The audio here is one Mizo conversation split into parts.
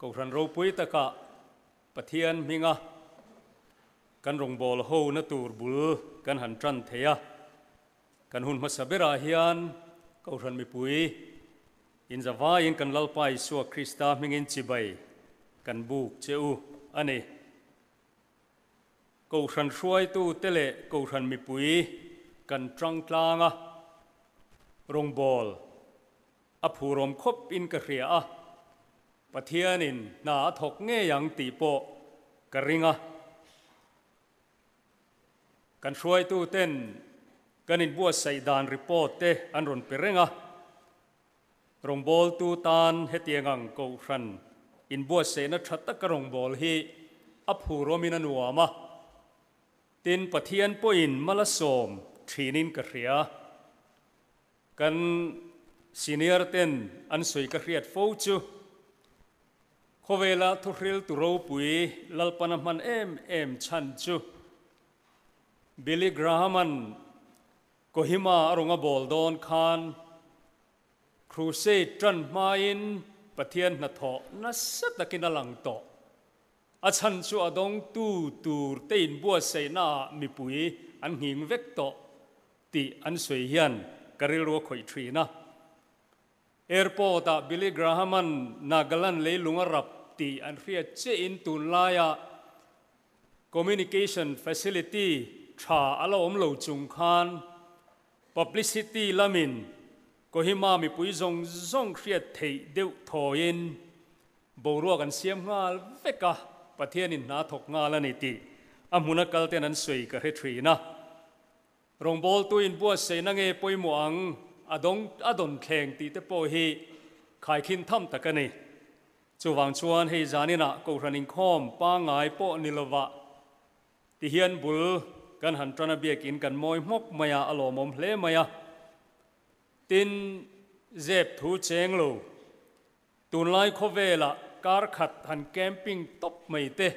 Kohhran ropui takah Pathian hminga kan rawngbâwl hona tûr bul kan han ṭan thei a. Kan hun hmasa berah hian Kohhran mipui inzavaiin kan Lalpa Isua Krista hmingin chibai kan bûk che u a ni. Kohhran hruaitute leh Kohhran mipui kan ṭang tlâng a, rawngbâwl a phurawm khawp in ka hria a, Pathianin hna a thawk ngei ang tih pawh ka ring a. Kan hruaituten kan inbuatsaih dan report te an rawn pe reng a, rawngbawltu tan hetiang ang Kohhran inbuatsaihna tha taka rawngbâwl hi a phurawmin a nuam a, tin Pathian pawhin malasawm thinin ka hria. Kan senior ten an sawi ka hriat fo chu, khawvela thuhriltu ropui Lalpana hman em em chhan chu Billy Graham-a'n Kohima a rawnga bawl dawn khan crusade tan hmain Pathian hnathawh nasa takin a lang tawh. A chhan chu a dawngtu tur te inbuatsaihnaah mipui an nghing vek tawh tih an sawi hian ka rilru a khawih thin a. Airport-ah Billy Graham-a'n Nagaland leilung a rap tih an hriat chiahin tunlaiah communication facility tha a la awm lo chung khan publicity lamin Kohima mipui zawng zawng hriat theih deuh thawiin Boruak an siam nghal vek a, Pathianin hna thawk nghal a ni tih a hmuna kalten an sawi ka hre thin a. Rawngbawltu inbuatsaihna nge pawimawh ang a dawng a dawn thleng tih te pawh hi khaikhin tham tak a ni. Chuvang chuan hei zaninah Kohhran inkhawm pangngai pawh ni lovah tihian bul kan han tan a biakin kan mawi hmawk mai a, a lawmawm hle mai a. Tin, zep thu cheng lo. Tunlai khawvelah kar khat han camping tawp mai te,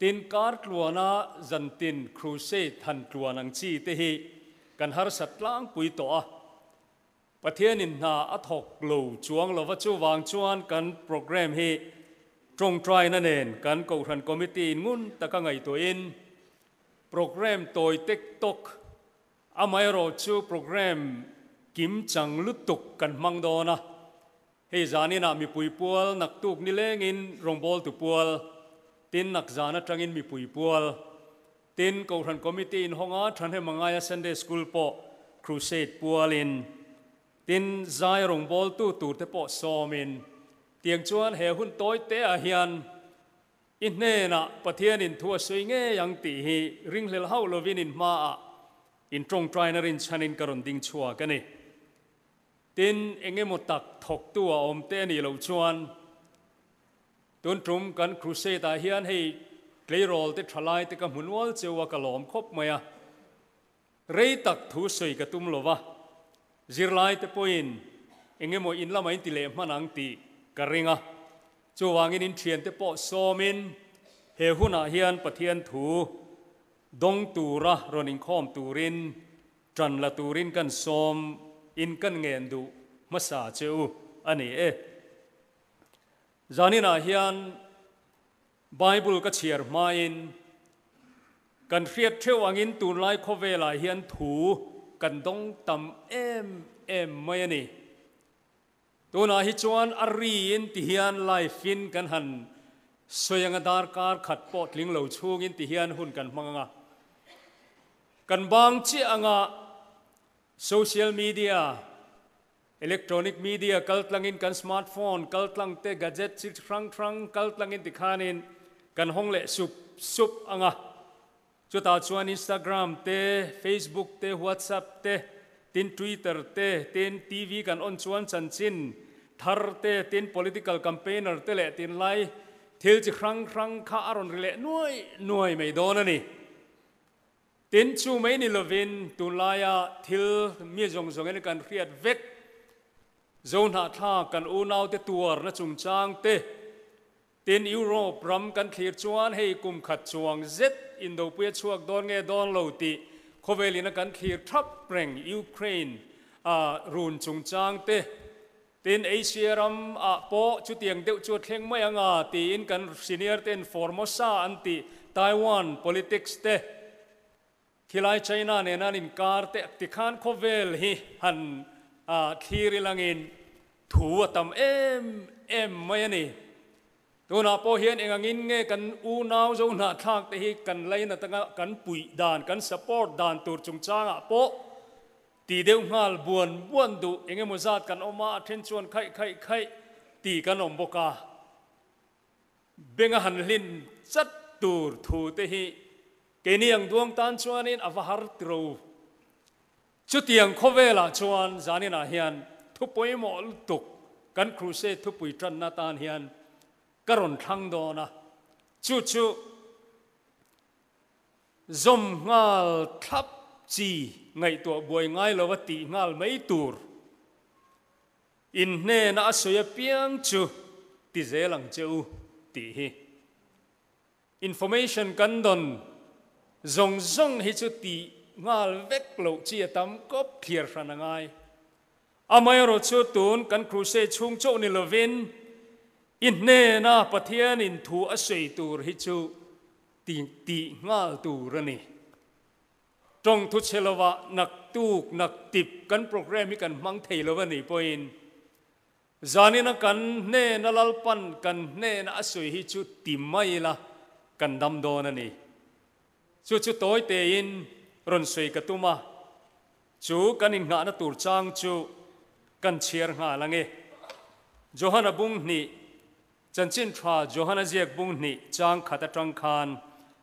tin kar tluana zantin crusade han tluan ang chi te hi kan harsat tlangpui tawh a. Pathianin hna a thawk lo chuang lova chuvang chuan kan program hi tawngtaina nen kan Kohhran Committee in ngun taka ngaihtuahin program tawi tek tawk Amaherawhchu program kim chang lutuk kan hmang dawn a, hei zaninah mipui pual naktuk nilengin rawngbawltu pual, tin nak zan atangin mipui pual, tin Kohhran Committee inhawnga thahnem angaia Sunday School pawh crusade pualin, tin zai rawngbawltu turte pawh sawmin, tiang chuan he hun tawi teah hian I hnenah Pathianin thu a sawi ngei ang tih hi ringhlel hauh lovin in hmaah in tawngtaina rinchhanin ka rawn ding chhuak a ni. Tin, eng emaw tak thawktu a awm te a nih loh chuan tun tum kan crusade ah hian hei tleirawl te thalai te ka hmu nual cheu a ka lawm khawp mai a. Rei tak thu sawi ka tum lova, zirlai te pawhin eng emaw in lamah in ti leh hman ang tih ka ring a. Chuvangin in thiante pawh sawmin he hunah hian Pathian thu dawng tura rawn inkhawm turin tan la turin kan sawm in kan ngen duh hmasa che u a ni e. Zaninah hian Bible ka chhiar hmain kan hriat theuh angin tunlai khawvelah hian thu kan dawng tam em em mai a ni. Tunah hi chuan a riin ti hian live in kan han sawi anga darkar khat pawh tling lo chhungin ti hian hun kan hmang anga kan bang chiah anga social media, electronic media kal tlangin kan smartphone kal tlang te gadget chi hrang hrang kal tlangin tikhanin kan hawng leh sup sup anga. Chutah chuan Instagram te, Facebook te, WhatsApp te, tin Twitter te, tin TV kan on chuan chanchin thar te, tin political campaigner te leh tinlai thil chi hrang hrang kha a rawn ri leh nuai nuai mai dawn a ni. Tin chu mai ni lovin tunlaia thil mi zawng zawngin kan hriat vek Zohnahthlak kan unaute tuarna chungchang te, Tin, Europe ram kan thlir chuan hei kum khat chuang zet indopui a chhuak dawn nge dawn lo tih khawvelin a kan thlir thap reng. Ukraine a run chungchang te, Tin, Asia ram ah pawh chutiang deuh chu a thleng mai ang a tiin kan senior ten Formosa an tih Taiwan politics te, khilai China nena an inkar te tikhan khawvel hi han thlir ilangin thu a tam em em mai a ni. Tunah pawh hian eng angin nge kan unau zo hnahthlak te hi kan lainat anga kan puih dan, kan support dan tur chungchangah pawh ti deuh nghal buan buan duh eng emaw zat kan awm a, a then chuan khaih khaih khaih ti kan awm bawk a. Benga han hlin chat tur thu te hi keini ang duang tan chuanin a va har tiro. Chutiang khawvelah chuan zaninah hian thu pawimawh lutuk kan Crusade thupui tanna atan hian ka rawn thlang dawn a, chu chu zawm nghal thlap chi ngaihtuah buai ngai lova tih nghal mai tur in hnena a sawi apiang chu ti zel ang che u tih hi. Information kan dawn zawng zawng hi chu tih nghal vek loh chi a tam kawp thliar hran a ngai. Amaherawh chu tun kan crusade chhung chauh ni lovin i hnena Pathianin thu a sawi tur hi chu tih nghal tur a ni. Tawng thu chhe lovah naktuk naktip kan program hi kan hmang thei lo a nih pawhin Zanina kan hnena Lalpan kan hnena a sawi hi chu ti mai ila kan dam dawn a ni. Chu chu tawi tein rawn sawi ka tum a, chu kan innghahna tur chang chu kan chhiar nghal ang e. Johana bung hnih, Chanchin tha Johana ziak bung hnih chang khat atang khan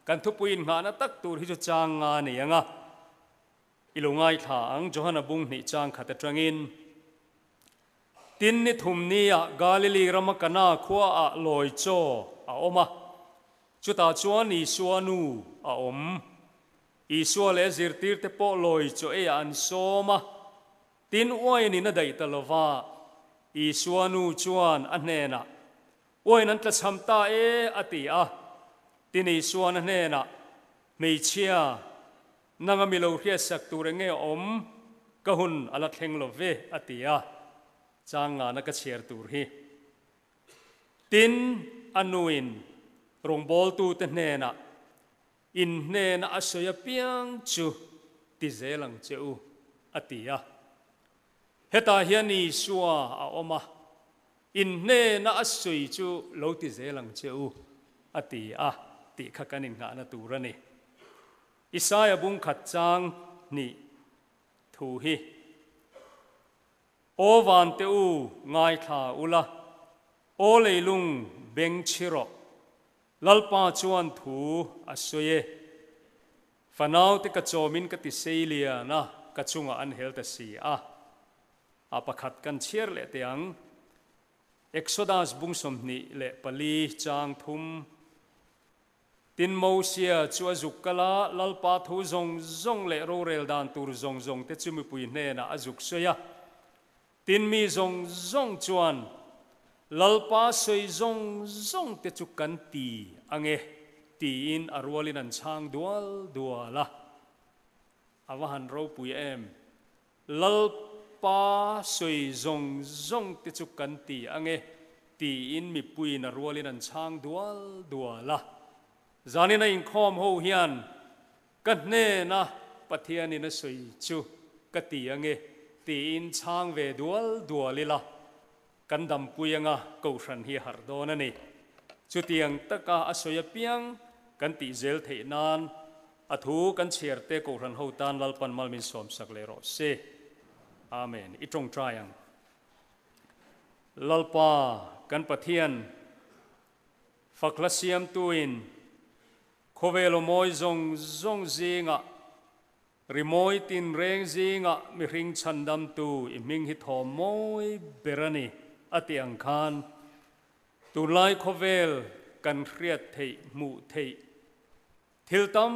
kan thupui innghahna tak tur hi chu chang nga a nei ang a. I lo ngaithla ang, Johana bung hnih chang khat atangin. Tin ni thum nia Galili rama Kana khuaah lawi chaw a awm a, chutah chuan Isua nu a awm. Isua leh a zirtirte pawh lawi chaw eiah an sawm a, tin uainin a daih ta lo va. Isua nu chuan a hnenah, Uain an tlachham ta e, a ti a. Tin Isuan a hnenah, Hmeichhia, Nanga mi lo hriatsak tur eng nge a awm? Ka hun a la thleng lo ve, a ti a, chang ngana ka chhiar tur hi. Tin, a nuin rawngbawltute hnenah, In hnena a sawi apiang chu ti zel ang che u, a ti a. Hetah hian Isua a awm a, In hnena a sawi chu lo ti zel ang che u, a ti a, tih kha kan innghahna tur a ni. Isaia bung khat chang hnih thu hi, Aw vante u ngaithla ula, aw leilung beng chhi rawh, Lalpa chuan thu a sawi e. Fanaute ka chawmin ka ti sei lian a, ka chungah an hel ta si a. A pakhat kan chhiar leh teh ang. Exodus bung 24 chang thum. Tin Mosia chu a zuk kal a, Lalpa thu zawng zawng leh rorel dan tur zawng zawng te chu mipui hnenah a zuk sawi a. Tin mi zawng zawng chuan, Lalpa sawi zawng zawng te chu kan ti ang e, tiin a rualin an chhang dual dual a. A va han ropui em! Lalpa sawi zawng zawng te chu kan ti ang e, tiin mipuiin a rualin an chhang dual dual a. Zanin a inkhawm ho hian ka hnena Pathianin a sawi chu ka ti ang e, tiin chhang ve dual dual ila, kan dampui anga Kohhran hi a harh dawn a ni. Chutiang taka a sawi apiang kan tih zel theih nan a thu kan chhiar te Kohhran ho tan Lalpan mal min sawmsak leh rawh se. Amen. I tawngtai ang. Lalpa kan Pathian fakhla siamtuin khawvel aw mawi zawng zawng zingah Rimawi tinreng zingah mihring chhandamtu i hming hi thawm mawi ber a ni, a ti ang khan tunlai khawvel kan hriat theih hmuh theih thil tam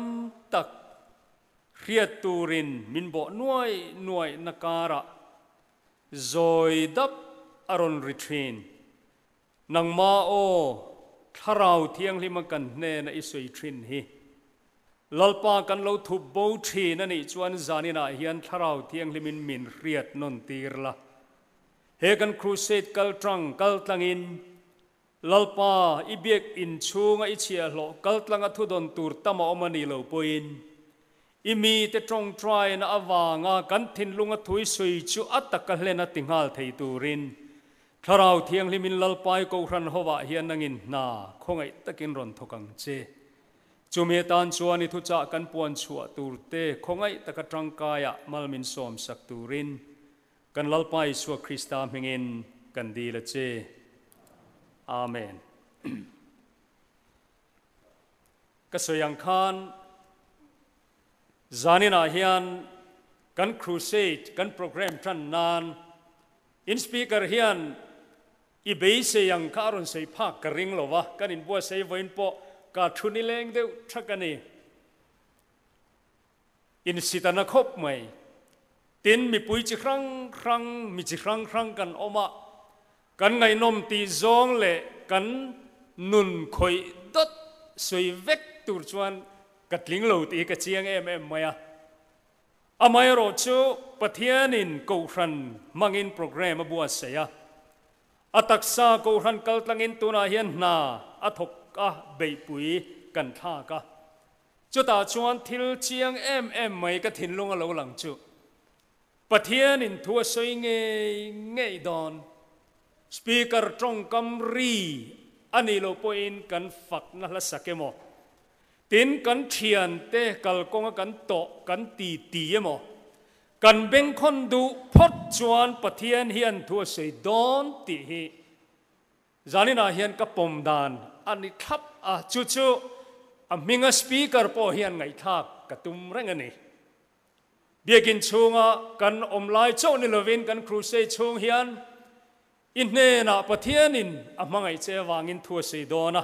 tak hriat turin min bawh nuai nuai na karah zawi dap a rawn ri thin. Nangmah aw, Thlarau Thianghlima kan hnena i sawi thin hi. Lalpa kan lo thup bo thin a nih chuan zaninah hian Thlarau Thianghlimin min hriat nawn tir la. He kan crusade kal tang kal tlangin Lalpa i biak in chhunga i chhiahhlawh kal tlanga thudawn tur tam a awm a nih loh pawhin i mite tawngtaina avanga kan thinlunga thui sawi chu a taka hlen a ti nghal thei turin Thlarau Thianghlimin Lalpa i Kohhran hovah hian nangin hna khawngaih takin rawn thawk ang che. Chumi atan chuan i thuchah kan puan chhuah turte khawngaih taka tangkaiah mal min sawmsak turin Kan Lalpa Isua Krista hmingin kan dil a che. Amen. Ka sawi ang khan zaninah hian kan crusade kan program tan nan in speaker hian i beisei ang kha a rawn sawi phak ka ring lo va, kan inbuatsaih vawiin pawh ka thu nileng deuh thak a ni. Insitana khawp mai. Tin, mipui chi hrang hrang, mi chi hrang hrang kan awm a, kan ngaihnawm tih zawng leh kan nun khawih dawt sawi vek tur chuan ka tling lo tih hi ka chiang em em mai a. Amaherawhchu Pathianin Kohhran hmangin programme a buatsaih a, a taksa Kohhran kaltlangin tunah hian hna a thawk a, beihpui kan thlak a. Chutah chuan thil chiang em em mai ka thinlung a lo lang chu. Pathianin thu a sawi ngei ngei dawn. Speaker tawngkam ri a nih loh pawhin kan fakna hla sak emaw, tin kan thiante kalkawnga kan tawh kan ti ti emaw, kan bengkhawn duh phawt chuan Pathian hian thu a sawi dawn tih hi Zaninah hian ka pawm dan a ni thlap a, chu chu a hminga Speaker pawh hian ngaihthlak ka tum reng a ni. Biakin chhunga kan awm lai chauh ni lovin kan crusade chhung hian i hnenah Pathianin a hmangaih che avangin thu a sawi dawn a.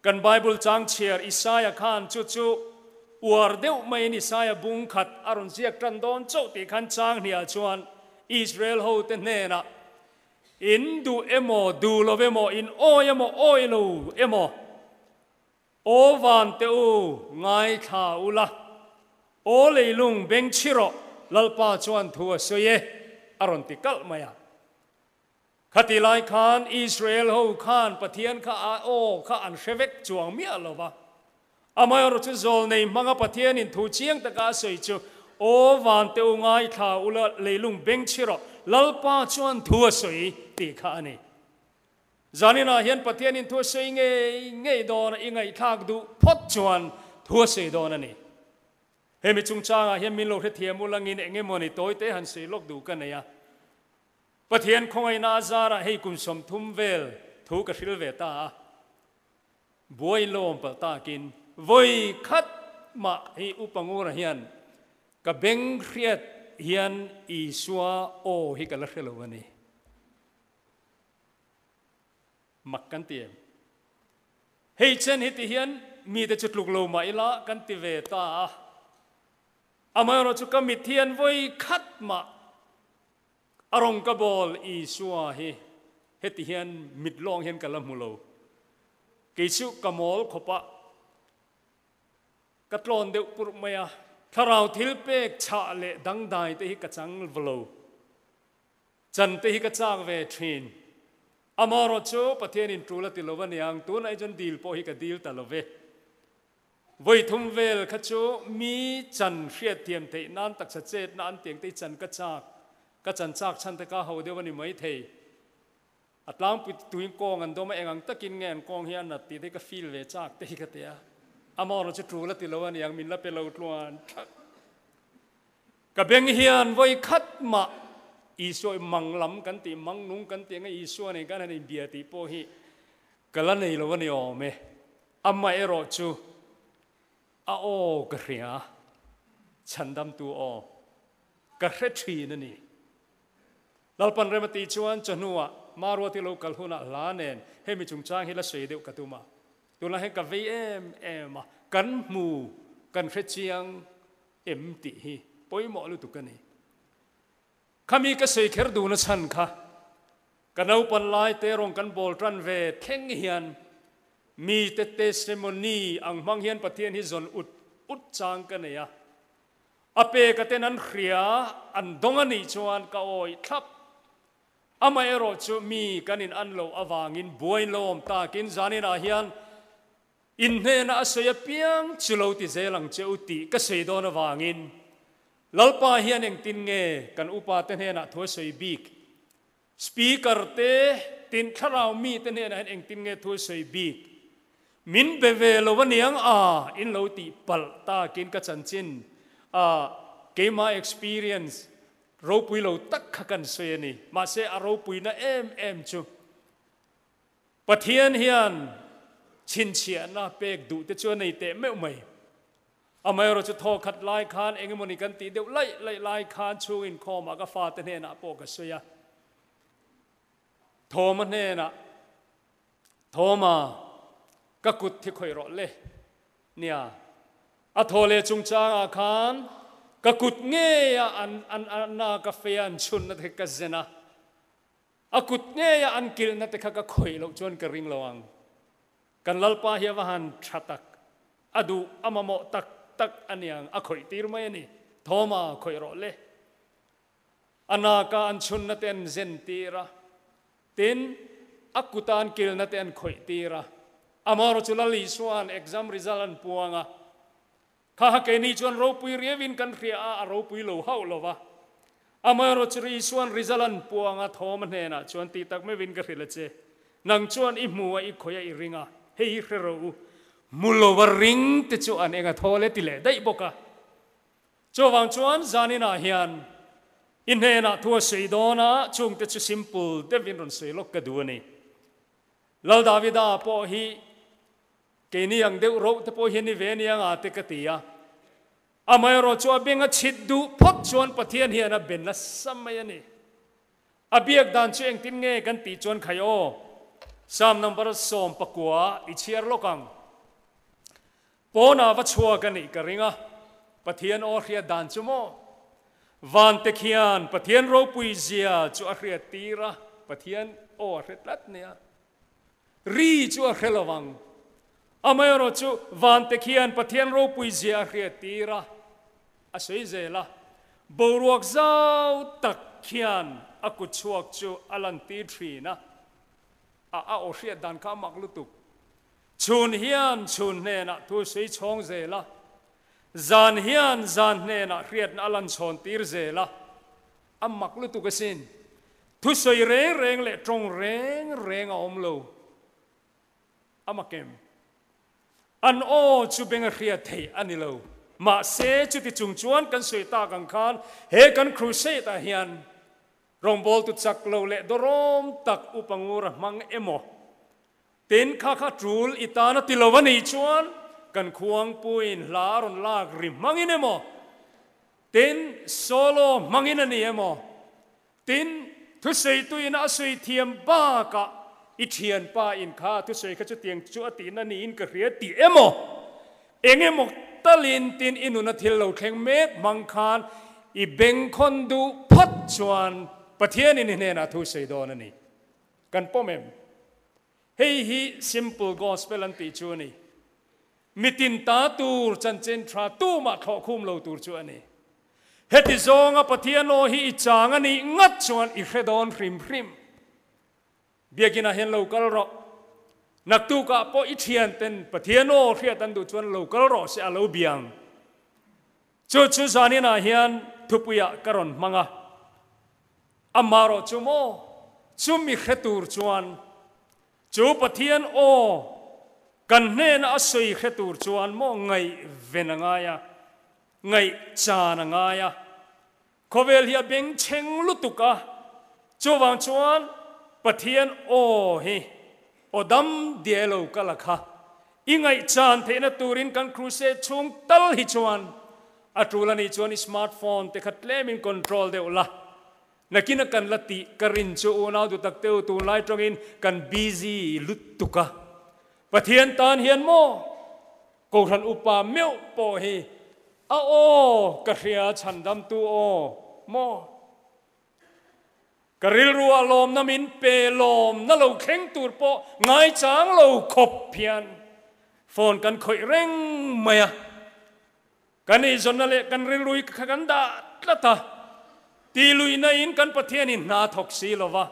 Kan Bible chang chhiar Isaia khan chu chu uar deuh maiin Isaia bung khat a rawn ziak tan dawn chauh tih khan chang hniah chuan Israel hote hnenah, In duh emaw, duh lo emaw, in awi emaw, awi lo emaw, aw van teh u, ngaithla ula, aw leilung beng chhi rawh, Lalpa chuan thu a sawi e, a rawn ti kalh mai a. Khati lai khan Israel ho khan Pathian kha a aw kha an hre vek chuang miah lo va. Amaherawhchu chu zawlnei hmanga Pathianin thu chiang taka a sawi chu, Aw vante u ngaithla ula leilung beng chhi rawh, Lalpa chuan thu a sawi tih kha a ni. Zaninah hian Pathianin thu a sawi ngei ngei dawn a, i ngaihthlak duh phawt chuan thu a sawi dawn a ni. Hemi chungchangah hian min lo hrethiam ulangin eng emaw ni tawite han sawi lawk duh ka nei a. Pathian khawngaihna a zarah hei kum 30 vel thu ka hril ve ta a, buai lawm palh takin vawi khat mah hi Upa Ngura hian ka beng hriat hian Isua aw hi ka la hre lo a ni. Mak kan ti em? Hei chen hi ti hian mite chu tluk lo mah ila kan ti ve ta a, amaherawhchu ka mit hian vawi khat mah A rawng ka bawl Isua hi heti hian mit lawng hian ka la hmu lo. Kei chu ka mawl khawp a, ka tlawn deuh purh mai a, thlarau thil pek chhah leh dangdai te hi ka chang lo. Chan te hi ka chak ve thin. Amaherawh chu Pathianin tul a ti lo aniang, tunah hi chuan dil pawh hi ka dil ta lo ve. Vawi thum vel kha chu mi chan hriatthiam theih nan taksa chetna an tiang te hi chan ka chak, ka chan chak chhan te ka ho deuh a ni mai thei. A tlangpui tuin kawng an dawm a, eng ang takin nge an kawng hi a nat tih te hi ka feel ve chak te hi ka ti a. Amaherawhchu chu tul a ti lo a niang, min la pe lo tluan thak. Ka beng hian vawi khat mah Isua i mang lam kan tih, mang nung kan tih anga Isua nen kan han inbia tih pawh hi ka la nei lo a ni awm e. Amaherawh chu a aw ka hria, chhandamtu aw ka hre thin a ni. Lalpan rem a tih chuan chawhnuah Maruati lo kal hunah hla nen hemi chungchang hi la sawi deuh ka tum a. Tunah hian ka vei em em a, kan hmu, kan hre chiang em tih hi pawimawh lutuk a ni. Khami ka sawi kher duhna chhan kha ka naupan lai te rawng kan bawl tan ve thleng hian mite testimony ang hmang hian Pathian hi zawn ut ut chang ka nei a. A peka ten an hria, an dawng a nih chuan ka awih thlap. Amaherawhchu mi kan in an loh avangin buain lo awm takin zaninah hian in hnena a sawi apiang chu lo ti zel ang che u tih ka sawi dawn avangin Lalpa hian engtin nge kan upate hnenah thu a sawi bik? Speaker te tin thlarau mite hnenah hian engtin nge thu a sawi bik? Min be ve lo aniang a, in lo tih palh takin ka chanchin a keimah experience ropui lo tak kha kan sawi a ni. Mahse a ropuina em em chu Pathian hian chhinchhiahna pek duh te chu a nei teh meuh mai. Amaherawh chu thaw khat lai khan eng emawni kan tih deuh laih laih lai khan chhung inkhawmah ka fate hnenah pawh ka sawi a. Thawma hnenah, Thawma, ka kut thi khawih rawh le. Nia, a thaw leh chungchangah khan ka kut ngeia an an an a ka fei a an chhunna te ka zen a. A kut ngeia an kilhna te kha ka khawih loh chuan ka ring lo ang. Kan Lalpa hi a va han tha tak, a duh, a mamawh tak tak a niang, a khawih tir mai a ni. Thawma, khawih rawh le. A naka an chhunna te an zen tir a, tin, a kuta an kilhna te an khawih tir a. Amaherawhchu chu Lal Isua'n exam result an puang a, Kha ha keini chuan ropui riauin kan hria a, a ropui lo hauh lo va. Amaherawhchu ri Isua'n result an puang a, Thawma hnenah chuan tih tak meuhin ka hrilh a che. Nang chuan i hmu a, i khawih a, i ring a, hei hi hre rawh u. Hmu lova ring te chu an eng a thawl e ti leh daih bawk a. Chuvang chuan zaninah hian i hnenah thu a sawi dawn a, chungte chu simple deuhin rawn sawi lawk ka duh a ni. Lal Davida pawh hi Keini ang deuh roh te pawh hian ni ve ania nga te ka ti a. Amaherawh chu a beng a chhit duh phawt chuan Pathian hian a ben nasa mai a ni. A biak dan chu engtin nge kan tih chuan khai aw. Psalm number 19 i chhiar lawk ang. Pawnah va chhuak a nih ka ring a, Pathian aw hriat dan chu maw? Vante khian Pathian ropui zia chu a hriat tir a, Pathian aw a hre tlat nia. Ri chu a hre lo ang. Amaherawh chu vante khian Pathian ropui zia a hriat tir a, a sawi zel a. Boruak zau tak khian a kut chhuak chu a lantir thin a, a a aw hriat dan kha a mak lutuk. Chhun hian chhun hnenah thu sawi chhawng zel a, zan hian zan hnenah hriatna a lan chhawn tir zel a, a mak lutuk asin. Thusawi reng reng leh tawng reng reng a awm lo. A mak em? An aw chu beng a hriat theih a ni lo. Mahse, chuti chung chuan kan sawi tak ang khan he kan crusade ah hian rawngbawltu chak lo leh dawrawm tak upa ngur a hmang emaw? Tin, kha kha tul i tan a ti lo a nih chuan kan khuangpuiin hla a rawn lak ri hmangin emaw? Tin, solo hmangin a ni emaw? Tin, thusawitu ina a sawi thiam bakah i thianpa in kha thusawi kha chutiang chu a tihna niin ka hria tih emaw, eng emaw talin tin i nuna thil lo thleng mek hmang khan i bengkhawn duh phawt chuan Pathianin i hnenah thu sawi dawn a ni. Kan pawm em? Hei hi simple gospel an tih chu a ni. Mitin ta tur chanchin tha tumah thlawhkhum lo tur chu a ni. Heti zawnga Pathian aw hi i chang a nih ngat chuan i hre dawn hrim hrim. Biakinah hian lo kal rawh. Naktukah pawh i thianten Pathian aw hriat an duh chuan lo kal rawh se a lo biang. Chu chu zaninah hian thupuiah ka rawn hmang a. Amarawh chu maw? Chumi hre tur chuan Chu Pathian aw kan hnena a sawi hre tur chuan maw ngaihven a ngai a, ngaihchan a ngai a. Khawvel hi a bengchheng lutuk a, chuvang chuan Pathian aw hi aw dam diai lo ka la kha. I ngaihchan theihna turin kan crusade chhung tal hi chuan a tul a nih chuan i smartphone te kha tlemin control deuh la. Nakin a kan la tih ka rin chu unau duh tak teu tunlai tawngin kan busy lutuk a. Pathian tan hian maw Kohhran upa meuh pawh hi a aw ka hria chhandamtu aw maw ka rilru ah lawmna min pe lawmna lo thleng tur pawh ngaichang lo khawp hian phone kan khawih reng mai a. Kan eizawnna leh kan rilrui kha kan dah tlat a, tihluihna in kan Pathianin hna thawk si lo va.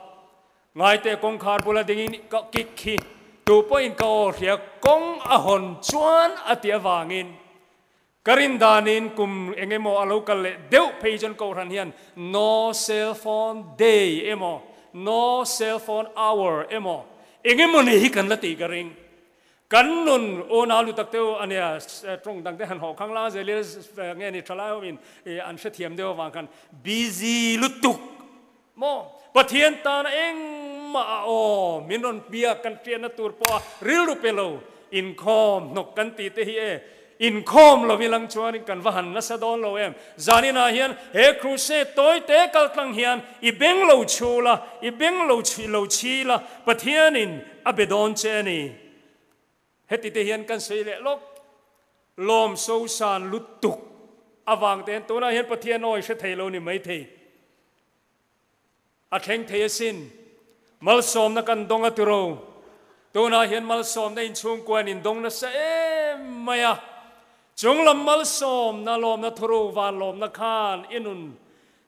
Ngaite kawngkhar bula dingin ka kik khi tupawhin ka aw hria kawng a hawn chuan a ti avangin ka rin danin kum eng emaw a lo kal leh deuh phei chuan Kohhran hian No Cell Phone Day emaw No Cell Phone Hour emaw eng emaw ni hi kan la tih ka ring. Kan nun unau lu tak deuh a nia, tawng dang te han hawh khang lang zel ila nge ni thalai ho in an hrethiam deuh avang khan busy lutuk maw? Pathian tana engmah a awm min rawn biak kan hriatna tur pawha rilru pe lo inkhawm hnawk kan tih te hi e inkhawm lo ilang chuanin kan va han nasa dawn lo em? Zaninah hian he crusade tawi te kal tlang hian i beng lo chhu la, i beng lo lo chhi la, Pathianin a be dawn che a ni. Heti te hian kan sawi leh lawk, lawm sosan lutuk avang te hian tunah hian Pathian awi hre thei lo ni maithei. A thleng thei asin. Malsawmna kan dawng a tiro. Tunah hian malsawmna inchhungkuain in dawng nasa em mai a. Chunglam malsawmna lawmna thuru van lawmna khan i nun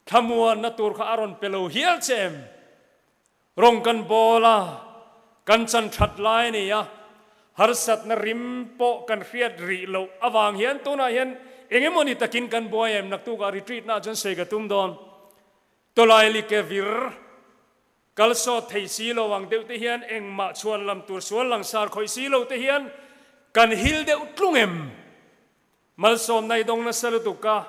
thlamuanna tur kha a rawn pe lo hial che em? Rawng kan bawl a, kan chan that lai a ni a, harsatna rim pawh kan hriat rih loh avang hian tunah hian eng emaw ni takin kan buai em? Naktukah retreat na chuan sawi ka tum dawn. Tawlai like vir kal sawt thei si lo ang deuh te hian engmah chhuan lam tur sual langsar khawih si lo te hian kan hil deuh tlung em? Malsawmna i dawng nasa lutuk a,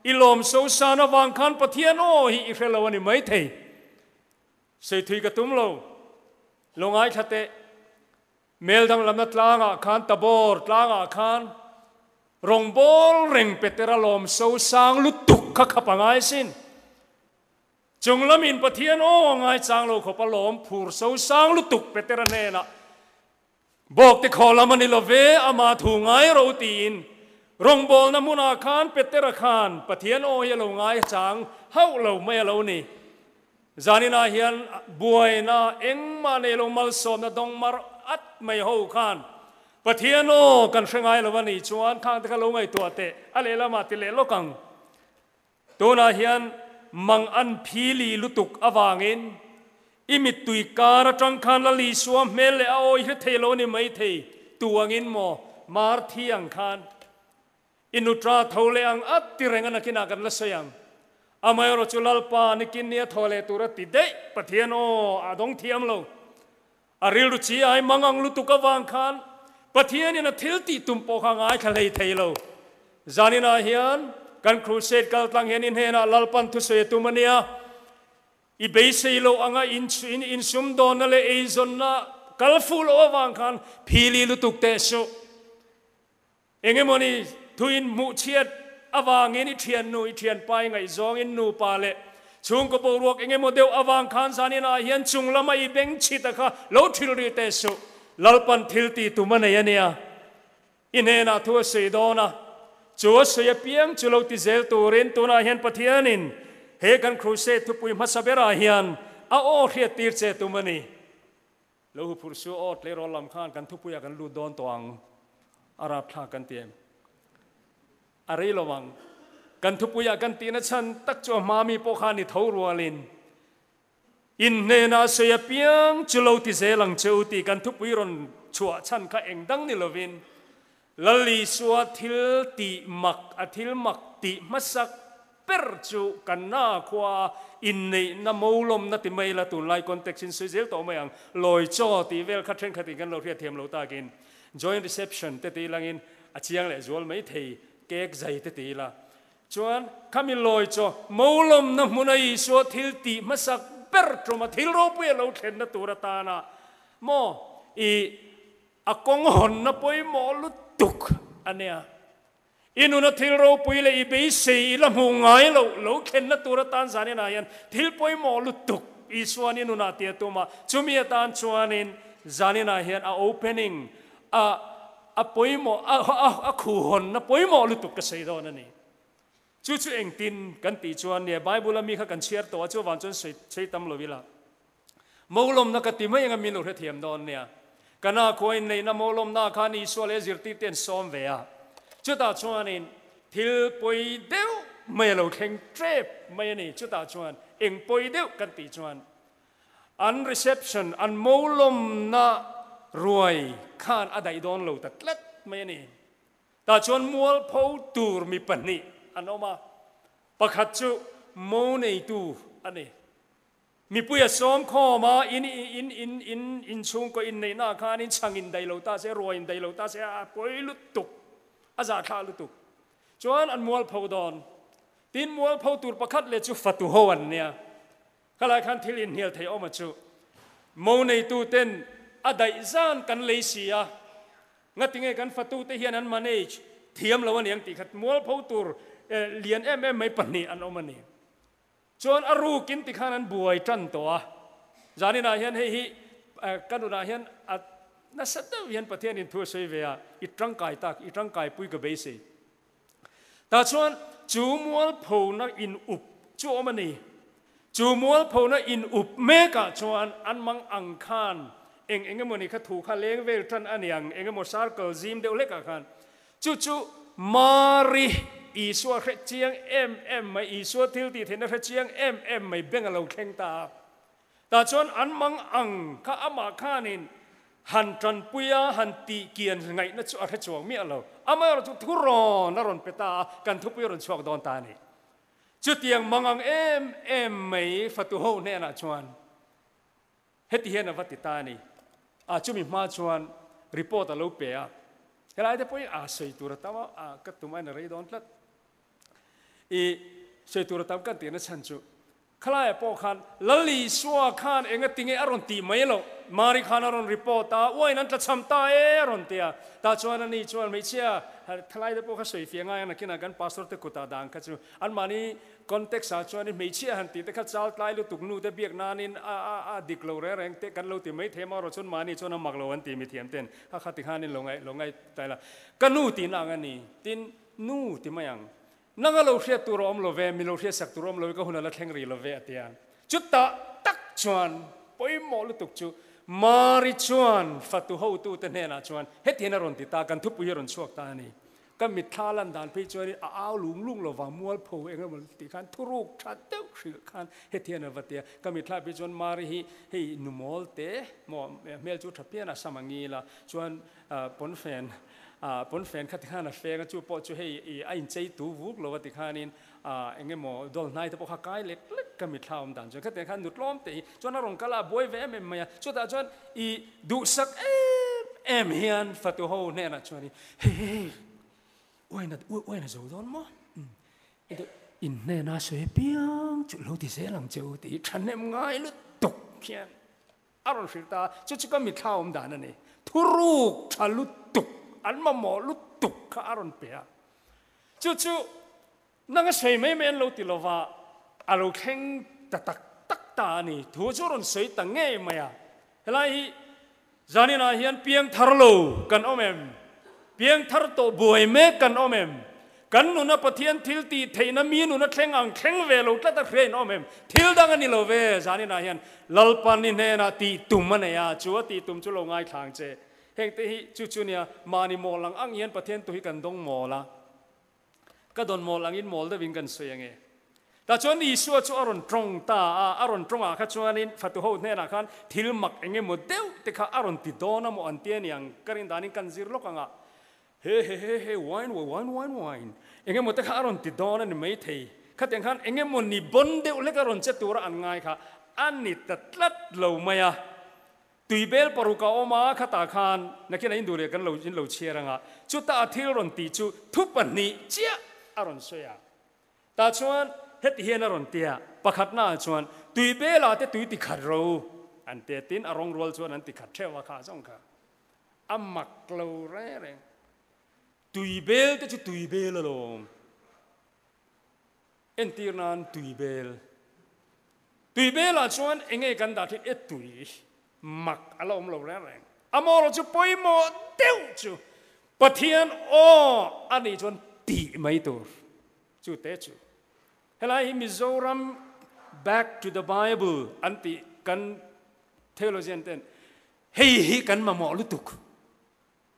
i lawm sosan avang khan Pathian aw hi i hre lo a ni maithei. Seithui ka tum lo. Lo ngaithla teh. Mel danglamna tlangah khan Tabor tlangah khan rawngbâwl reng Petera lawm sosang lutuk kha khap a ngai sin. Chung lamin Pathian aw a ngaichang lo khawp a lawm phur sosang lutuk Petera hnenah Bawkte khaw lam a ni lo ve, ama thu ngai ro tiin rawngbawlna hmunah khan Petera khan Pathian aw hi a lo ngaichang hauh lo mai a lo ni. Zaninah hian buaina engmah nei lo malsawmna dawng mar at mai ho khan Pathian aw kan hre ngai lo a nih chuan khang te kha lo ngaihtuah teh a lehlamah ti leh lawk ang. Tunah hian mang an phili lutuk avangin i mittui kar atang khan Lal Isua hmel leh a awi hre thei lo a ni maithei tu angin maw mar thi ang khan i nutra tho leh ang a ti reng a nakinah kan la sawi ang. Amaherawhchu chu Lalpa nikin nia tho leh tur a ti daih Pathian aw a dawng thiam lo. A rilru chi ai mang ang lutuk avang khan Pathianin a thil tih tum pawh kha ngaithla hlei thei lo. Zaninah hian kan crusade kal tlang hian i hnenah Lalpan thusawi a tum a nia. I beisei loh anga in insumdawnna leh eizawnna kal fuh loh avang khan phili lutuk teh suh. Engemawni thuin hmuhchhiat avangin i thiannu, i thianpa, i ngaihzawng, in nupa leh chhungkaw boruak engemaw deuh avang khan zaninah hian chung lama i beng chhita kha lo thil rih teh suh. Lalpan thil tih tum a nei a nia. I hnenah thu a sawi dawn a, chu a sawi apiang chu lo ti zel turin tunah hian Pathianin he kan crusade thupui hmasa berah hian a aw hriattir che tum a ni. Lo hu phurh su aw tleirawl lam khan kan thupuiah kan lut dawn tawh ang a rapthlak kan ti em? A rei lo ang. Kan thupuiah kan tihna chhan tak chu a hma mi pawh khan i tho rualin in hnenah sawi apiang chu lo ti zel ang che u tih kan thupui rawn chhuah chhan kha eng dang ni lovin Lal Isua thil tih mak, a thil mak tih hmasak ber chu kan na khua inneihna molawmna ti mai la, tunlai context in sawi zel tawh mai ang, lawi chaw tih vel kha thenkhatin kan lo hriat thiam lo takin joint reception te tih langin a chiang leh zual mai thei, cake zai te tih ila chuan khami lawi chaw molawmna hmuna Isua thil tih hmasak ber tuma thil ropui a lo thlenna tur atana maw i A kawng hawnna pawimawh lutuk a nia. I nuna thil ropui leh i beisei i la hmuh ngai loh lo thlenna tur atan zaninah hian thil pawimawh lutuk Isuan i nunah tia tum a, chumi atan chuanin zaninah hian a opening, a a pawimawh, a a a khuhawnna pawimawh lutuk ka sawi dawn a ni. Chu chu engtin kan tih chuan nia Bible a mi kha kan chhiar tawh a, chuvang chuan sawi sawi tam lo ila. Molawmna ka ti mai anga min lo hrethiam dawn nia. Ka na khua inneihna molawmna khan Isua leh zirtirte an sawm ve a. Chutah chuanin thil pawi deuh mai a lo thleng tep mai a ni. Chutah chuan eng pawi deuh kan tih chuan. An reception, an mo lawmna ruai khan a daih dawn lo ta tlat mai a ni. Tah chuan mualpho tur mi pahnih an awm a, pakhat chu mo neitu a ni. Mipui a sawm khawm a, in in in in inchhungkaw inneihna ah khan in chhang in daih lo ta se, ruai in daih lo ta se, a pawi lutuk, a zahthlah lutuk. Chuan an mualpho dawn. Tin, mualpho tur pakhat leh chu fatu ho an nia. Khalai khan thil inhnial thei awm a chu. Mo neitu ten a daih zan kan lei si a, ngatinge kan fatu te hian an manage thiam lo aniang tih khat mualpho tur lian em em mai pahnih an awm a ni. Chuan a rukin tikhan an buai tan tawh a, zaninah hian hei hi ka nunah hian a nasa deuh hian Pathianin thu a sawi ve a, i tangkai tak, i tangkaipui ka beisei. Tah chuan chu mualphona in up chu awm a ni. Chu mualphona in up mekah chuan an mang ang khan eng eng emawni kha thu kha leng vel tan a niang, eng emaw circle zim deuh hlekah khan. Chu chu Mari Isua hre chiang em em mai, Isua thil tih theihna hre chiang em em mai beng a lo thleng ta a. Tah chuan an mang ang kha amah khanin han tanpui a, han tih kian ngaihna chu a hre chuang miah lo. Amaherawhchu chu thurawn a rawn pe ta a, kan thupui a rawn chhuak dawn ta a ni. Chutiang mang ang em em mai fatu ho hnenah chuan heti hian a va ti ta a ni. A chumi hma chuan report a lo pe a, helai te pawhin a sawi tur a tam a, a ka tum ain a rei dawn tlat. I sawi tur a tam kan tihna chhan chu Khalaiah pawh khan Lal Isua khan enga tinge a rawn tih mai loh? Mari khan a rawn report a, Uain an tlachham ta e a rawn ti a. Tah chuan ani chuan hmeichhia thalai te pawh kha sawi fiah ngai a, nakinah kan pastor te kutah dan kha chu anmahni context ah chuan hmeichhia han tih te kha chal tlai lutuk nu te biak nanin a a a dik lo reng reng te kan lo ti mai thei a, amaherawh chuan mahni chuan a mak lo an ti mithiam ten kha kha ti khanin lo ngaih lo ngaih ta ila ka nu tihna ang a ni tin nu ti mai ang. Nang a lo hriat tur a awm lo ve, mi lo hriatsak tur a awm lo i ka hun a la thleng rih lo ve a ti a. Chutah tak chuan pawimawh lutuk chu Mari chuan fatu hotute hnenah chuan hetiang a rawn ti ta, kan thupui hi a rawn chhuak ta a ni. Ka mitthla lan dan phei chuanin a au lung lung lo vang mualpho eng emaw tih khan thuruk tha deuh hrilh khan hetiang a va ti a. Ka mitthla phei chuan Mari hi hei nu mawl te maw hmel chu tha pian a sam a ngil a, chuan Pawnfen, pawnfen kha tikhan a feng a, chu pawh chu hei i a inchei tu vuk lo a tikhanin eng emaw dawl hnai te pawh kha kai lek lek ka mitthla awm dan chuan khatiang khan nutlawm te hi chuan a rawn kal a, a buai ve em em mai a, chutah chuan i duhsak em em hian fatu ho hnenah chuan i hei hei hei uaina uaina zo dawn maw in hnena sawi apiang chu lo ti zel ang che u tih hi thahnem ngai lutuk hian A rawn hrilh ta a, chu chu ka mitthla awm dan a ni. Thuruk tha lutuk, an mamawh lutuk kha a rawn pe a. Chu chu nanga sawi mai mai an lo ti lova, a lo thleng ta tak tak ta a ni. Thu chu a rawn sawi ta ngei mai a. Helai hi zaninah hian piangthar lo kan awm em? Piangthar tawh buai mek kan awm em? Kan nuna Pathian thil tih theihna mi nuna thleng ang thleng ve lo tlat a hria in awm em? Thil dang a ni lo ve, zaninah hian Lalpa ni hnenah tih tum a nei a, chu a tih tum chu lo ngaithla ang che. Hengte hi chu chu nia, mahni mawl ang ang hian Pathian tu hi kan dawng mawl a. Ka dawn mawl angin mawl deuhin kan sawi ange. Tah chuan Isua chu a rawn tawng ta a, a rawn tawngah kha chuanin fatu ho hnenah khan thil mak eng emaw deuh te kha a rawn ti dawn a maw an ti a niang, ka rin danin kan zir lawk ang a, he he he he wine wine wine wine eng emaw te kha a rawn ti dawn a ni maithei, khatiang khan eng emaw ni bawn deuh hlek a rawn che tura an ngai kha a ni ta tlat lo mai a. Tuibel paruk a awm a, khatah khan nakin a induh leh kan lo in lo chhiar ang a, chuta a thil rawn tih chu thu pahnih chiah a rawn sawi a. Tah chuan heti hian a rawn ti a, pakhatnaah chuan tuibela te tui ti khat ro an ti a, tin a rawng rual chuan an ti khat theuh a kha zawng kha a mak lo reng reng. Tuibel te chu tuibel alawm. Entir nan tuibel. Tuibelah chuan enge kan dah thin e tui mak a la awm lo reng reng. A mawrawh chu pawimawh deuh chu Pathian aw a nih chuan tih mai tur chu te chu. Helai hi Mizoram back to the Bible an tih kan theologian ten hei hi kan mamawh lutuk.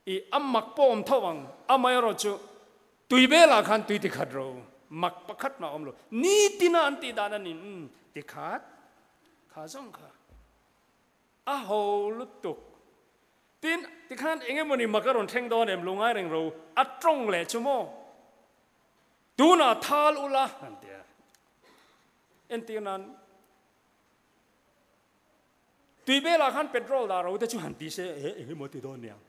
I a mak pawh awm tho ang, amaherawh chu tui velah khan tui tikhat ro mak pakhat mah awm lo. Nitina an tih dan a ni, umm tikhat kha zawng kha. A ho lutuk. Tin, tikhan eng emawni mak a rawn thleng dawn em, lungai reng ro a tawng leh chu maw? Tunah thal ula an ti a. Entir nan tui belah khan petrol dah ro te chu han ti se, e eng emaw ti dawn niang.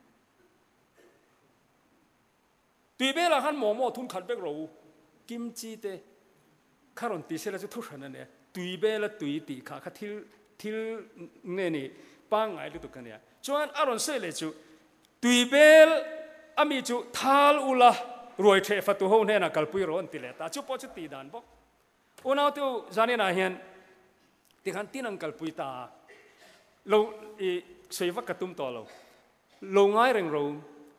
Tui belah khan momo thun khat vek ro u, kimchi te kha rawn ti sela chu thu hran a nia, tui bela tui tih kha kha thil thil nge ni pangngai lutuk a nia. Chuan a rawn sawi leh chu tui bel a mi chu thal ula ruai theh fatu ho hnenah kalpui rawh an ti leh ta, chu pawh chu tih dan bawk. Unautu zaninah hian tikhan tin an kalpui ta a, lo i sawi vak ka tum tawh lo. Lo ngai reng ro,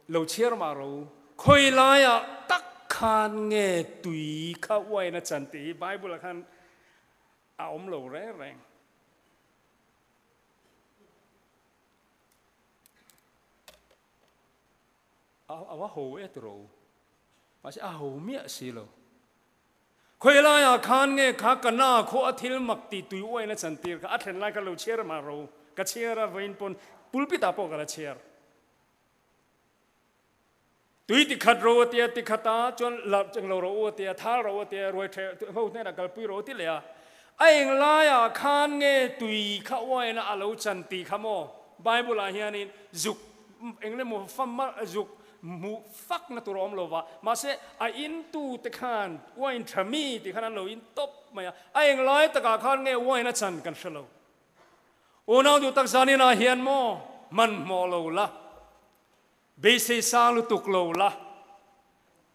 lo chhiar mah ro, khawi laiah tak khan nge tui kha uain a chan tih hi Bible ah khan a awm lo reng reng. A va ho e tiro, mahse a ho miah si lo. Khawi laiah khan nge kha ka na khaw a thil mak tih tui uain a chantir kha a thlen lai kha lo chhiar mah ro, ka chhiar a vawiin pawn pulpit ah pawh ka la chhiar. Tui ti khat ro a tia ti khat a chuan la cheng lo ro u a tia thal ro a tia ruai the ho hnenah kalpui ro a ti leh a. A eng laiah khan nge tui kha uain a lo chan tih kha maw Bible ah hianin zuk Englemaw fam a zuk hmuh fak na tur a awm lo va, mahse a in tu te khan wine tha mi tih khan an lo in tawp mai a, a englai takah khan nge wine a chan kan hre lo. Unau duh tak zaninah hian maw hmanhmawh lo la, beisei sang lutuk lo la,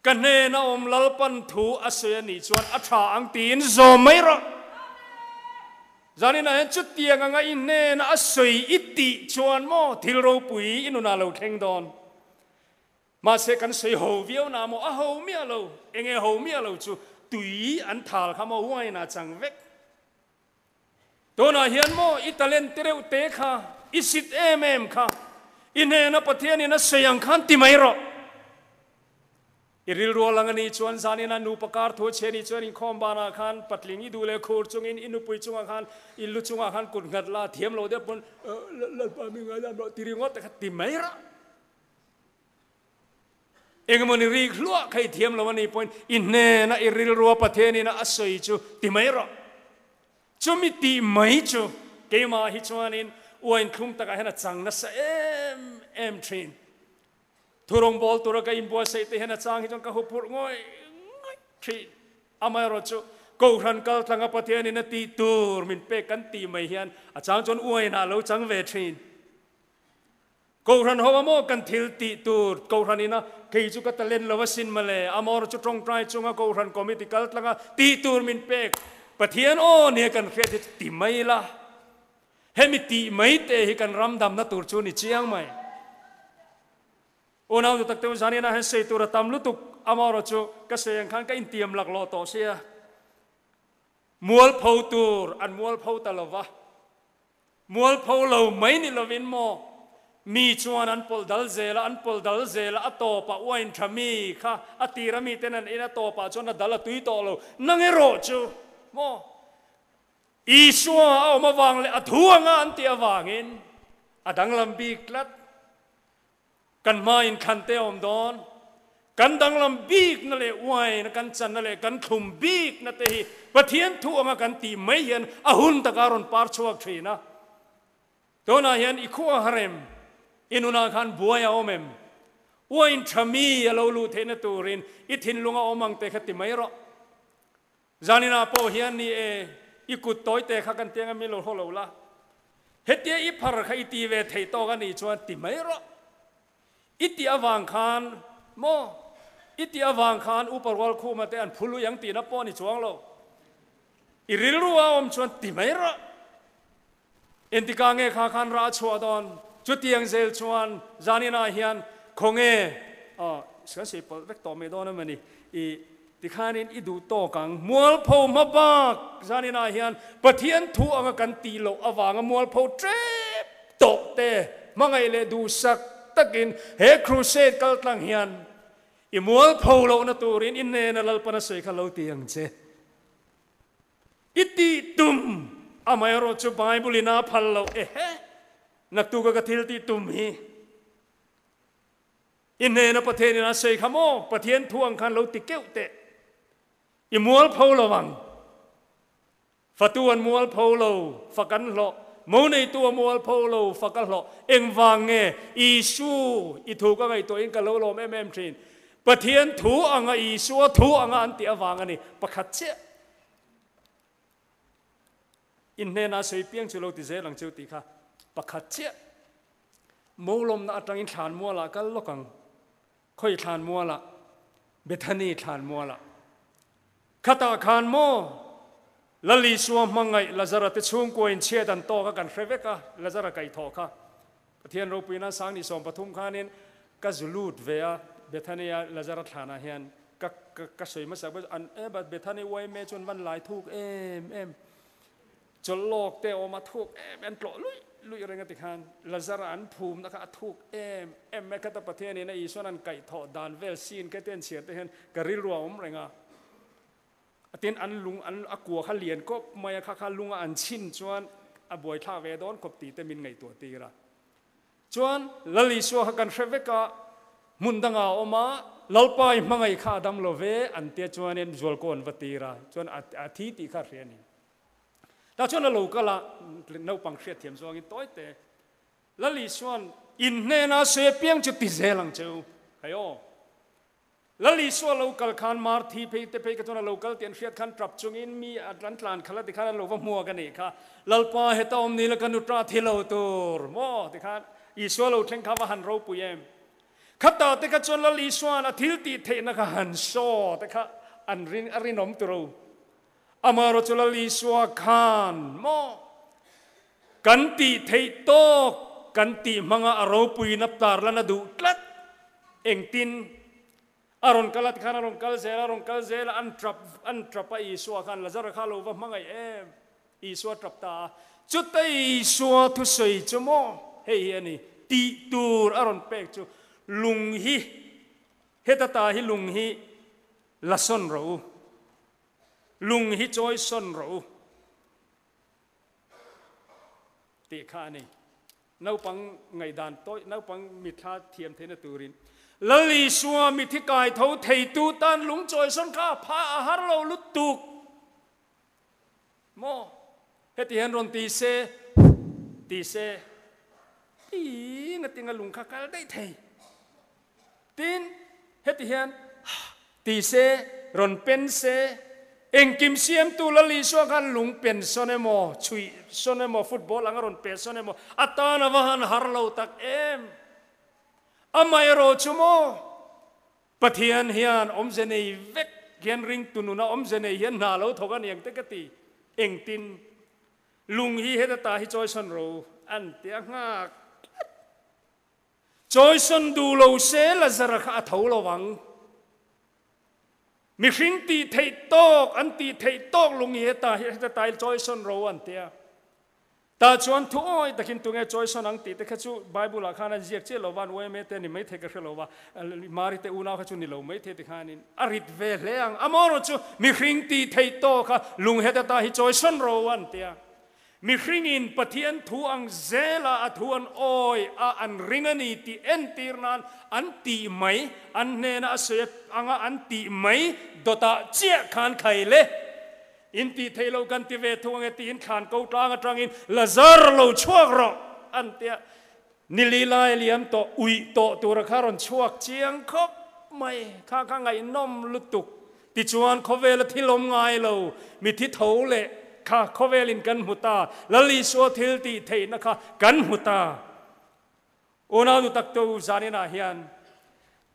ka hnena awm Lalpan thu a sawi a nih chuan a tha ang tiin zawm mai rawh. Zaninah hian chutiang anga i hnena a sawi i tih chuan maw thil ropui i nunah lo thleng dawn. Mahse kan sawi ho viau na maw a ho miah lo, enge ho miah lo chu tui an thal kha maw wine ah chang vek. Tunah hian maw i talent te reuh te kha, i sit em em kha, i hnena Pathianin a sawi ang khan ti mai rawh. I rilru a lang a nih chuan zanin a nupa kar thu a chhe nih chuan inkhawm banah khan patling i duh leh khur chungin i nupui chungah khan i lu chungah khan kut nghat la thiam lo deuh pawn Lalpa mi ngaidam rawh ti ringawt te kha ti mai rawh. Engemaw ni rik hluah kha i thiam lo a nih pawhin i hnena i rilrua Pathianin a sawi chu ti mai rawh. Chumi tih mai chu keimah hi chuanin uain thlum takah hian a chang nasa em em thin. Thurawngbawl tura ka inbuatsaih te hian a chang hi chuan ka huphurh ngawih ngawih thin. Amaherawhchu Kohhran kaltlanga Pathianin a tih tur min pek kan tih mai hian a chang chuan uainah a lo chang ve thin. Kohhran ho a maw kan thil tih tur Kohhran ina kei chu ka talent lo asin mawle, amawr chu tawngtai chunga Kohhran committee kal tlanga tih tur min pek Pathian aw nia kan hriat hi chu ti mai la, hemi tih mai te hi kan ram damna tur chu ni chiang mai. Unau duh tak te u zan inah hian sawi tur a tam lutuk, amaherawh chu ka sawi ang khan ka intiam laklawh tawh sia, mualpho tur an mualpho ta lo va. Mualpho lo mai ni lovin maw mi chuan an pawlh dal zel a, an pawlh dal zel a, a tawpah uain tha mi kha a tira mi ten an in a tawpah chuan a dal a tui tawh lo. Nang erawh chu maw Isua a awm avang leh a thu anga an tih avangin a danglam bik tlat. Kan hmain thlan te a awm dawn. Kan danglam bikna leh uaina kan channa leh kan thlum bikna te hi Pathian thu anga kan tih mai hian a hun taka rawn par chhuak thin a. Tunah hian i khua harem, i nunah khan buai a awm em? Uain tha mi a lo luh theihna turin i thinlung a awm ang te kha ti mai rawh. Zaninah pawh hian ni e, i kut tawi te kha kan tiang a mi lo haw lo la. Hetia i phar kha i ti ve theih tawk a nih chuan ti mai rawh. I tih avang khan maw? I tih avang khan Upa Rualkhuma te an phului ang tihna pawh a ni chuang lo. I rilru a awm chuan ti mai rawh. Entikah nge kha khan rah a chhuah dawn? Chutiang zel chuan zaninah hian khawnge aw kan sawi pawlh vek tawh mai dawn em a ni. I tikhanin i duh tawk ang. Mualpho hma bak zaninah hian Pathian thu anga kan tih loh avanga mualpho tep tawh te hmangaih leh duhsak takin he crusade kal tlang hian i mualpho lohna turin i hnena Lalpana sawi kha lo ti ang che. I tih tum amaherawh chu Bible in a phal loh ehe. Naktuka ka thil tih tum hi i hnena Pathianin a sawi kha maw? Pathian thu ang khan lo ti keuh teh. I mualpho lo ang. Fatu an mualpho lo, fak an hlawh. Mo neitu a mualpho lo, fak a hlawh. Engvang nge Isu i thu ka ngaihtuahin ka lo lawm em em thin? Pathian thu anga Isua thu anga an tih avang a ni. Pakhat chiah in hnenah sawi piang chu lo ti zel ang cheu tih kha pakhat chiah. Mo lawmna atangin thlanmualah kal lawk ang. Khawi thlanmualah? Bethany thlanmualah. Khatah khan maw Lal Isua hmangaih Lazara te chhungkua in chhiat an tawk a kan hre vek a, Lazara kaihthawh kha. Pathian ropuina Sangni 13 khanin ka zu lut ve a, Bethany a Lazara thlanah hian ka ka ka sawi hmasa bawk an e Bethany yma chuan van lai thuk em em. Chawlh lawk te awm a thuk em em tlawh luih luih reng a ti khan Lazara an phumna kha a thuk em em mai khat a Pathianin a Isuan an kaihthawh dan vel scene kha te an chhiar te hian ka rilru a awm reng a. A tin an lung an a kua kha lian kawp mai a kha kha lunga an chhin chuan a buaithlak ve dawn khawp tih te min ngaihtuah tir a. Chuan Lal Isua kha kan hre vek a, hmun dangah a awm a, Lalpa i hmangaih kha a dam lo ve an tia chuanin zualkaw an va tir a, chuan a thi tih kha a hria a ni. Tah chuan a lo kal a, naupang hriatthiam zawngin tawi te, Lal Isua'n in hnena sawi apiang chu ti zel ang che u. Hei aw. Lal Isua lo kal khan Marthi phei te phei kha chuan a lo kal tih an hriat khan tap chungin mi an tlan khalh a tikhan an lo va hmuak a nih kha. Lalpa heta awm ni la ka nu ta thi lo tur maw tikhan Isua lo thleng kha va han ropui em. Khatah te kha chuan Lal Isua'n a thil tih theihna kha han saw te kha an rin a rinawm tur o. Amaherawhchu Lal Isua khan maw kan tih theih tawk kan tih hmanga a ropuina tarlan a duh tlat. Engtin? A rawn kal a tikhan a rawn kal zel a, a rawn kal zel a, an tap an tap a Isua khan Lazara kha a lo va hmangaih em? Isua tap ta a. Chuta Isua thusawi chu maw hei hi a ni, tih tur a rawn pek chu lung hi heta ta hi lung hi la sawn rawh u. Lung hi chawi sawn rawh u tih kha a ni. Naupang ngaihdan tawi, naupang mitthla thiam theihna turin Lal Isua mithi kai tho theitu tan lung chawi sawn kha a pha a har lo lutuk maw? Heti hian rawn ti se, ti se, tiin a tinga lung kha kal daih thei. Tin, heti hian ti se, rawn pen se, engkim siamtu Lal Isua khan lung pen sawn emaw, chhuih sawn emaw, football anga rawn pe sawn emaw, a tan a va han har lo tak em! Amaherawh chu maw, Pathian hian awmze nei vek hian ringtu nuna awmze nei hian hna lo thawk a ni ang te ka ti. Engtin? Lung hi heta ta hi chawi sawn ro an ti a nghak tlat. Chawisawn duh lo se Lazara kha a tho lo ang. Mihring tih theih tawk, an tih theih tawk lung hi heta hi heta tai chawisawn ro an ti a. Tah chuan thu awi takin tunge chawisawn ang tih te kha chu Bible ah khan an ziak chiah lo va, an uaime te ni maithei ka hre lo va, Mari te unau kha chu ni lo maithei ti khanin a rit ve hle ang. Amaherawh chu mihring tih theih tawk kha lung heta ta hi chawisawn ro an ti a. Mihringin Pathian thu ang zela a thu an awi a, an ring a ni tih entir nan an tih mai, an hnena a sawi anga an tih mai dawtah chiah khan khai le. In tih theih loh kan ti ve thung ange tiin thlan ko tlang atangin Lazar lo chhuak rawh an tia. Ni li lai liam tawh uih tawh tura kha rawn chhuak chiang khawp mai. Kha kha ngaihnawm lutuk. Tichuan khawvela thil awm ngai lo, mithi tho leh kha khawvelin kan hmu ta, Lal Isua thil tih theihna kha kan hmu ta. Unau nu tak tu zaninah hian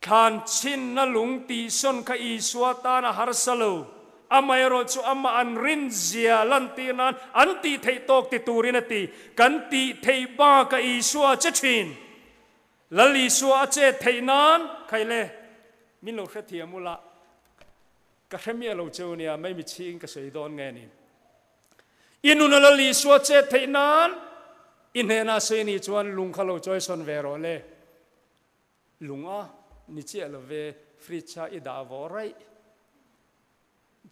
thlan chhinna lung tihsawn kha Isua tan a harsa lo, amaherawh chu amah an rinzia lantir nan an tih theih tawk ti turin a ti. Kan tih theih baka Isua a che thin. Lal Isua a chet theih nan khai le, min lo hrethiam ula, ka hre miah lo cheu nia, mai mi chhing ka sawi dawn nge ni. I nuna Lal Isua chet theih nan i hnena sawi ni chuan lung kha lo chawi sawn ve rawh le. Lung a ni chiah lo ve, fridge a i dah vawh raih.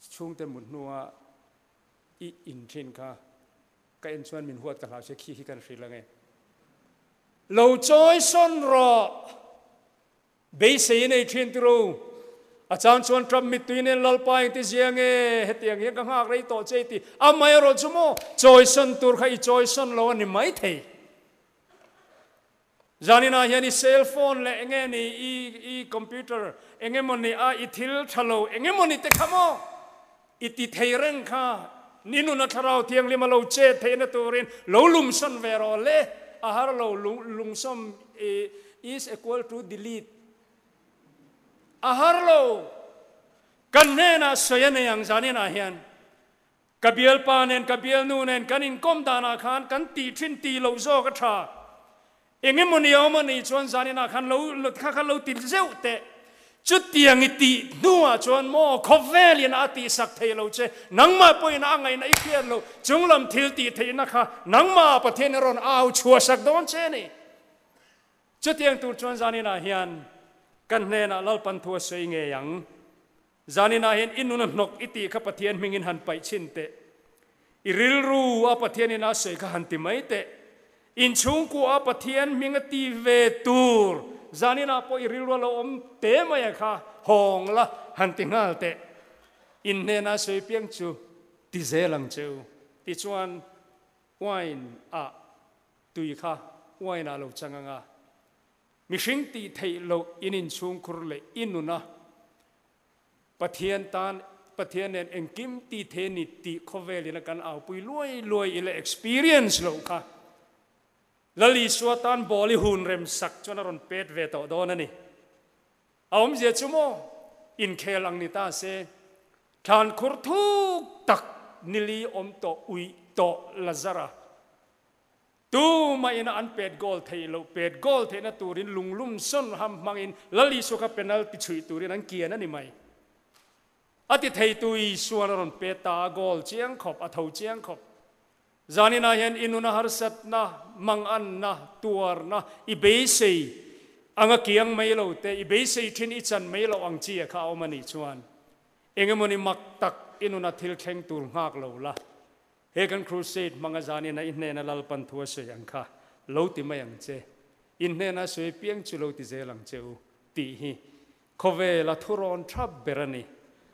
Chhungte mut hnua i in thin kha ka en chuan min huat ka hlau che, khi khi kan hrilh ange. Lo chawi sawn rawh. Beisei nei thin ti ru. A chang chuan Trump mittui nen Lalpa engti zia nge hetiang hian ka nghak rei tawh che i ti. Amaherawh chu maw chawi sawn tur kha i chawi sawn lo a ni maithei. Zaninah hian i cell phone leh enge ni i i computer enge maw ni a i thil tha lo enge maw ni te kha maw i ti thei reng kha ni nuna thlarau thianghlim a lo chet theihna turin lo lumsawn ve rawh le a har lo lungsawm is equal to delete a har lo kan hnenah sawi a nei ang zaninah hian Ka bialpa nen ka bialnu nen kan inkawm danah khan kan tih thin tih loh zawk a tha. Engemaw ni a awm a nih chuan zaninah khan lo kha kha lo ti zeuh teh. Chutiang i tih hnuah chuan maw khawvelin a tihsak thei lo che, nangmah pawhin a ngaihna i hriat loh chunglam thil tih theihna kha nangmah Pathian i rawn au chhuahsak dawn che a ni. Chutiang tur chuan zaninah hian kan hnenah Lalpan thu a sawi ngei ang. Zaninah hian i nun a hnawk i tih kha Pathian hmingin han paih chhin teh. I rilru a Pathianin a sawi kha han ti mai teh. Inchhungkua a Pathian hming a ti ve tur zaninah pawh i rilru a lo awm te mai a kha hawng la han ti nghal teh. In hnena sawi piang chu ti zel ang che u. Tichuan wine ah tui kha wine ah lo chang ang a. Mihring tih theih loh in inchhungkhur leh i nuna Pathian tan Pathian nen engkim tih thei a ni tih khawvelin a kan aupui luai luai ila experience loh kha Lal Isua tan ball i hun rem sak chuan a rawn pet ve tawh dawn a ni. A awmzia chu maw inkhel ang ni ta se thlan khur thuk tak nili awm tawh uih tawh Lazara Tumah ina an pet goal theih loh, pet goal theihna turin lunglum sawn ham hmangin Lal Isua kha penalty chhuih turin an kian a ni mai. A ti theitu Isuan a rawn pet ta a, goal chiang khawp, a tho chiang khawp. Zaninah hian i nuna harsatna, manganna, tuarna, i beisei anga kiang mai lo te, i beisei thin i chan mai loh ang chi a kha a awm a nih chuan engemawni mak tak i nuna thil thleng tur nghak lo la. He kan crusade hmanga zanina i hnena Lalpan thu a sawi ang kha lo ti mai ang che, in hnena sawi piang chu lo ti zel ang che u tih hi khawvela thurawn tha ber a ni.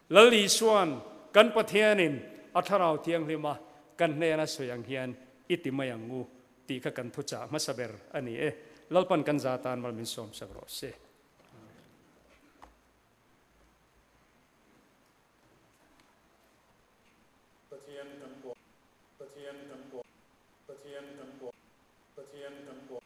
Lal Isuan kan Pathianin a Thlarau Thianghlima kan hnena sawi ang hian i ti mai ang u tih kha kan thuchah hmasa ber a ni e. Lalpan kan za tan mal min sawmsak rawh se. Pathian kan pawh Pathian kan pawh Pathian kan pawh Pathian kan pawh.